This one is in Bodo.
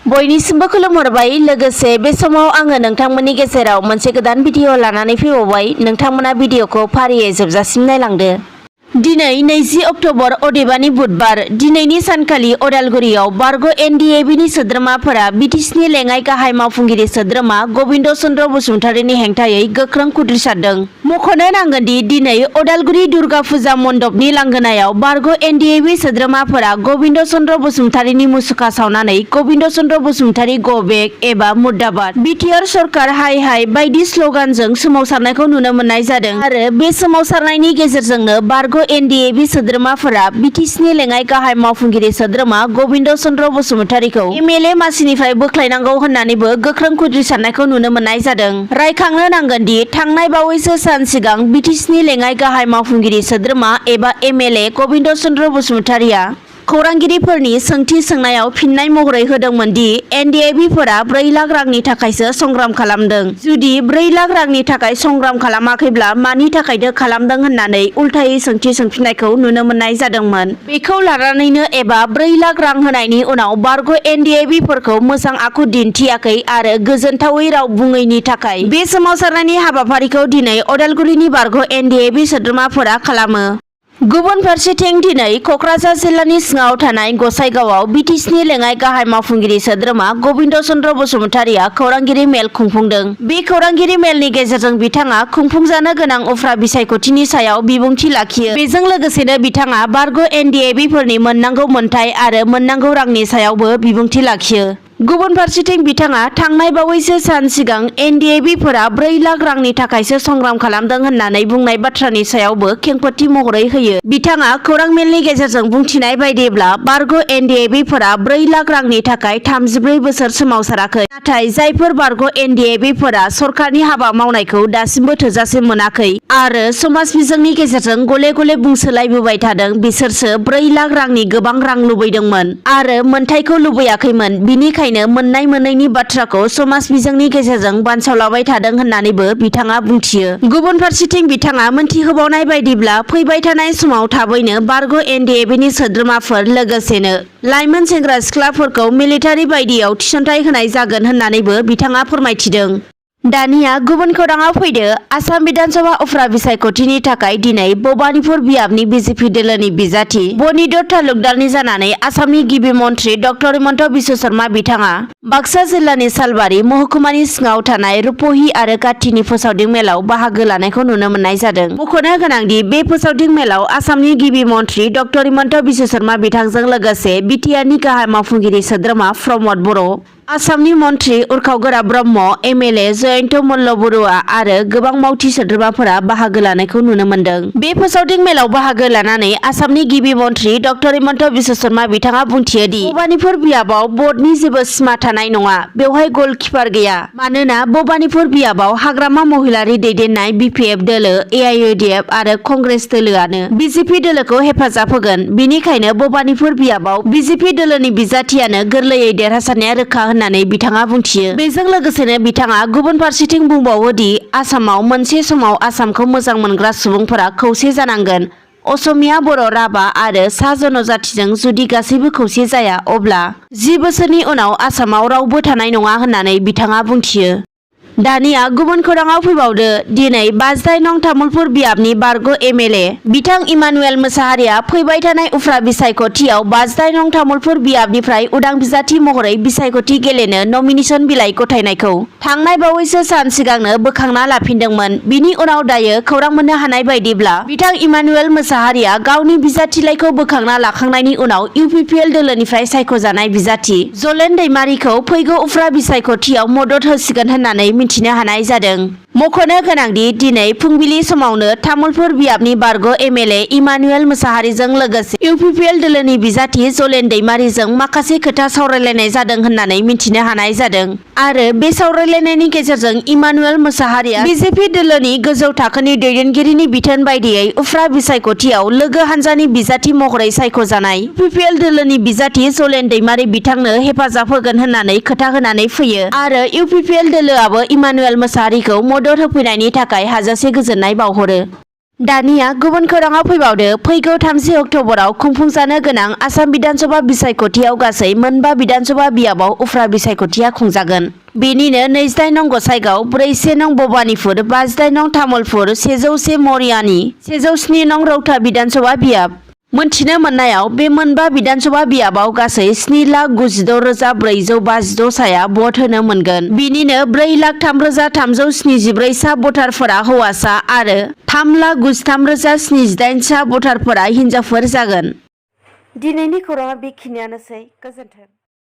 बयनिसिमबो खुलुमहरबाय। लोगोसे बे समाव आङो नोंथांमोननि गेजेराव मोनसे गोदान भिडिअ लानानै फैबावबाय। नोंथांमोना भिडिअखौ फारियै जोबजासिम नायलांदो। दिनै 20 अक्ट'बर अदेबानि बुधबार दिनैनि सानखालि अदालगुरियाव बारग' NDFB सोद्रोमाफोरा बिटिसिनि लेङाइ गाहाय मावफुंगिरि सोद्रोमा गबिन्द चन्द्र बसुमतारीनि हेंथायै गोख्रों खुद्रिसारदों। मख'नो नांगोनदि दिनै अदालगुरि दुर्गा फुजा मण्डपनि लांगोनायाव बारग' NDFB सोद्रोमाफोरा गबिन्द चन्द्र बसुमतारीनि मुसुखा सावनानै गबिन्द चन्द्र बसुमतारी गो बेक एबा मुर्दाबाद, बिटिआर सरकार हाय हाय बायदि स्लगानजों सोमावसारनायखौ नुनो मोननाय जादों आरो बे सोमावसारनायनि गेजेरजोंनो बारग' NDFB सोद्रोमाफोरा बिटिसिनि लेङाइ गाहाय मावफुंगिरि सोद्रोमा गबिन्द चन्द्र बसुमतारीखौ MLA मासिनिफ्राय बोख्लायनांगौ होननानैबो गोख्रों खुद्रिसारनायखौ नुनो मोननाय जादों। रायखांनो नांगोनदि थांनाय बावैसो सान सिगां बिटिसिनि लेङाइ गाहाय मावफुंगिरि सोद्रोमा एबा MLA गबिन्द चन्द्र बसुमतारीया खौरांगिरिफोरनि सोंथि सोंनायाव फिननाय महरै होदोंमोन दि NDFBफोरा 4 लाख रांनि थाखायसो संग्राम खालामदों। जुदि 4 लाख रांनि थाखाय संग्राम खालामाखैब्ला मानि थाखायथो खालामदों होननानै उल्थायै सोंथि सोंफिननायखौ नुनो मोननाय जादोंमोन। बेखौ लानानैनो एबा 4 लाख रां होनायनि उनाव बारग' NDFBफोरखौ मोजां आखु दिन्थियाखै आरो गोजोनथावै राव बुङैनि थाखाय बे सोमावसारनायनि हाबाफारिखौ दिनै अदालगुरिनि बारग' NDFB सोद्रोमाफोरा खालामो। गुबुन फारसेथिं दिनै क'क्राझार जिल्लानि सिङाव थानाय गसाइगावआव बिटिसिनि लेङाइ गाहाय मावफुंगिरि सोद्रोमा गबिन्द चन्द्र बसुमतारीया खौरांगिरि मेल खुंफुंदों। बे खौरांगिरि मेलनि गेजेरजों बिथाङा खुंफुंजानो गोनां उफ्रा बिसायख'थिनि सायाव बिबुंथि लाखियो। बेजों लोगोसेनो बिथाङा बारग' NDFBफोरनि मोननांगौ मोनथाय आरो मोननांगौ रांनि सायावबो बिबुंथि लाखियो। गुबुन फारसेथिं बिथाङा थांनाय बावैसो सान सिगां NDFBफोरा 4 लाख रांनि थाखायसो संग्राम खालामदों होननानै बुंनाय बाथ्रानि सायावबो खेंफोरथि महरै होयो। बिथाङा खौरां मेलनि गेजेरजों बुंथिनाय बायदिब्ला बारग' NDFBफोरा 4 लाख रांनि थाखाय 34 बोसोर सोमावसाराखै। नाथाय जायफोर बारग' NDFBफोरा सरकारनि हाबा मावनायखौ दासिमबो थोजासे मोनाखै आरो समाज बिजोंनि गेजेरजों गले गले बुंसोलायबोबाय थादों बिसोरसो 4 लाख रांनि गोबां रां लुबैदोंमोन आरो मोनथायखौ लुबैयाखैमोन। बिनिखायनो मोननाय मोनैनि बाथ्राखौ समाज बिजोंनि गेजेरजों बानसावलाबाय थादों होननानैबो बिथाङा बुंथियो। गुबुन फारसेथिं बिथाङा मोनथिहोबावनाय बायदिब्ला फैबाय थानाय समाव थाबैनो बारग' NDFBनि सोद्रोमाफोर लोगोसेनो लाइमोन सेंग्रा सिख्लाफोरखौ मिलिटारि बायदियाव थिसनथाइ होनाय जागोन होननानैबो बिथाङा फोरमायथिदों। दानिया गुबुन खौराङाव फैदो। आसाम बिधानसभा उफ्रा बिसायख'थिनि थाखाय दिनै भबानिपुर बियाबनि BJP दोलोनि बिजाथि बनिदर तालुकदारनि जानानै आसामनि गिबि मन्थ्रि डक्टर हिमन्त बिश्व शर्मा बिथाङा बाक्सा जिल्लानि सालबारि महकुमानि सिङाव थानाय रुपहि आरो काथिनि फोसावदिं मेलाव बाहागो लानायखौ नुनो मोननाय जादों। मख'नो गोनांदि बे फोसावदिं मेलाव आसामनि गिबि मन्थ्रि डक्टर हिमन्त बिश्व शर्मा बिथांजों लोगोसे बिटिआरनि गाहाय मावफुंगिरि सोद्रोमा प्रमद बर', आसामनि मन्थ्रि उर्खावगोरा ब्रह्म, MLA जयन्त मल्ल बरुवा आरो गोबां मावथि सोद्रोमाफोरा बाहागो लानायखौ नुनो मोनदों। बे फोसावदिं मेलाव बाहागो लानानै आसामनि गिबि मन्थ्रि डक्टर हिमन्त बिश्व शर्मा बिथाङा बुंथियो दि भबानिपुर बियाबाव भटनि जेबो सिमा थानाय नङा, बेवहाय गलकिपार गैया। मानोना भबानिपुर बियाबाव हाग्रामा महिलारि दैदेननाय BPF दोलो, AIUDF आरो कंग्रेस दोलोआनो BJP दोलोखौ हेफाजाब होगोन। बिनिखायनो भबानिपुर बियाबाव BJP दोलोनि बिजाथियानो गोरलैयै देरहासारनाया रोखा होननानै बिथाङा बुंथियो। बेजों लोगोसेनो बिथाङा गुबुन फारसेथिं बुंबावो दि आसामाव मोनसे समाव आसामखौ मोजां मोनग्रा सुबुंफोरा खौसे जानांगोन। असमिया, बर', राभा आरो सा जनजातिजों जुदि गासैबो खौसे जाया अब्ला 10 बोसोरनि उनाव आसामाव रावबो थानाय नङा होननानै बिथाङा बुंथियो। दानिया गुबुन खौराङाव फैबावदो। दिनै 52 नं तामुलपुर बियाबनि बारग' MLA बिथां इमानुएल मोसाहारिया फैबाय थानाय उफ्रा बिसायख'थियाव 52 नं तामुलपुर बियाबनिफ्राय उदां बिजाथि महरै बिसायख'थि गेलेनो नमिनेशन बिलाइ गथायनायखौ थांनाय बावैसो सान सिगांनो बोखांना लाफिनदोंमोन। बिनि उनाव दायो खौरां मोननो हानाय बायदिब्ला बिथां इमानुएल मोसाहारिया गावनि बिजाथिलाइखौ बोखांना लाखांनायनि उनाव UPPL दोलोनिफ्राय सायख'जानाय बिजाथि जलेन दैमारिखौ फैगौ उफ्रा बिसायख'थियाव मदद होसिगोन होननानै मिथिनो हानाय जादों। मख'नो गोनांदि दिनै फुंबिलि समावनो तामुलपुर बियाबनि बारग' MLA इमानुएल मोसाहारिजों लोगोसे UPPL दोलोनि बिजाथि जलेन दैमारिजों माखासे खोथा सावरायलायनाय जादों होननानै मिथिनो हानाय जादों आरो बे सावरायलायनायनि गेजेरजों इमानुएल मोसाहारिया BJP दोलोनि गोजौ थाखोनि दैदेनगिरिनि बिथोन बायदियै उफ्रा बिसायख'थियाव लोगो हान्जानि बिजाथि महरै सायख'जानाय UPPL दोलोनि बिजाथि जलेन दैमारि बिथांनो हेफाजाब होगोन होननानै खोथा होनानै फैयो आरो UPPL दोलोआबो इमानुएल मोसाहारिखौ मदद होफैनायनि थाखाय हाजासे गोजोननाय बावहरो। दानिया गुबुन खौराङाव फैबावदो। फैगौ 30 अक्ट'बराव खुंफुंजानो गोनां आसाम बिधानसभा बिसायख'थियाव गासै मोनबा बिधानसभा बियाबाव उफ्रा बिसायख'थिया खुंजागोन। बेनिनो 28 नं गसाइगाव, 41 नं भबानिपुर, 58 नं तामुलपुर, 101 मरियानि, 107 नं रौता बिधानसभा बियाब। मोनथिनो मोननायाव बे मोनबा बिधानसभा बियाबाव गासै 7,92,452 साया भट होनो मोनगोन। बिनिनो 4,03,374 सा भटारफोरा हौवासा आरो 3,93,078 सा भटारफोरा हिनजावफोर जागोन। दिनैनि खौराङा बेखिनियानोसै। गोजोन्थों।